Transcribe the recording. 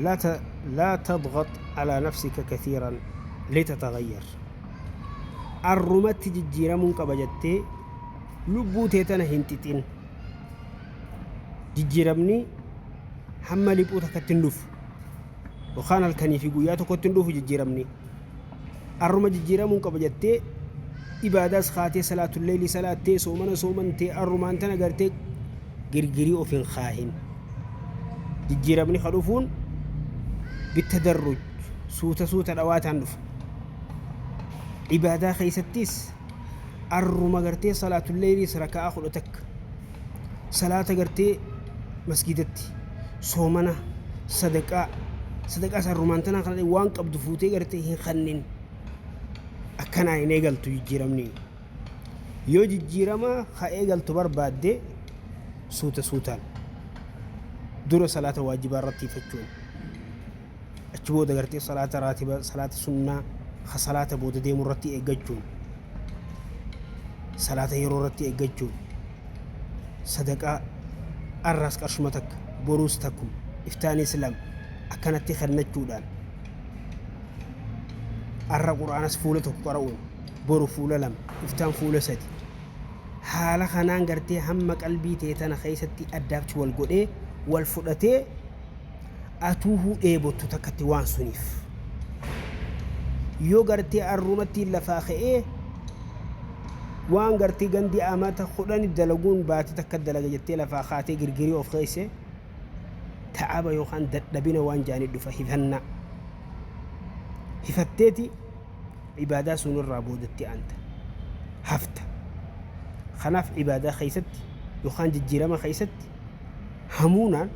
Laa tadghax alaa nafsika kathiiran litataghayyar. Arrumatti jijjiiramuun qaba jettee lubbuu tee tana hin xixin. Jijjiiramni hamma liphuu takkatti hin dhufu. Yookaan halkanii fi guyyaa tokkotti hin dhufu jijjiiramni. Arruma jijjiiramuun qaba jettee ibaadaas kaatee salaatulleelii salaattee soomana soomantee arrumaan tana gartee girgirii of hin kaahin. Jijjiiramni ka dhufuun bittadarruj suuta suuta dhawaataan dhufa. Ibaadaa keessattis arruma gartee salaatulleeliis raka'aa 11 salaata gartee masgiidatti soomana sadaqaa sadaqaas arrumaan tanaa kana waan qabdu fuutee gartee hin kannin akkanaan hin eegaltu jijjiiramni. Yoo jijjiirama ka eegaltu barbaadde suuta suutaan dura salaata waajibaa irratti hifachuun achi booda gartee salaata raatiba salaata sunnaa ka salaata booda deemu irratti eeggachuun salaata yeroo irratti eeggachuun sadaqaa arraas qarshuma takka boruus takkuma iftaanis lama akkanatti kennachuudhaan arra qur'aanas fuula tokko qara'uun boru fuula lama iftaan fuula sadi haala kanaan gartee hamma qalbii tee tana keessatti addaabti wal godhee wal fudhatee atuuhuu dheebottu takkatti waan suniif yoo gartee arrumatti lafaa ka'ee waan gartee gandi amata kudhani dalaguun baati takka dalaga jettee lafaa kaatee girgirii of keesse ta'aba yookaan dadhabina waan jaanii dhufa hifannaa hifatteeti ibaadaa sunirraa boodatti aanta hafta. Kanaaf ibaadaa keessatti yookaan jijjiirama keessatti hamuunaan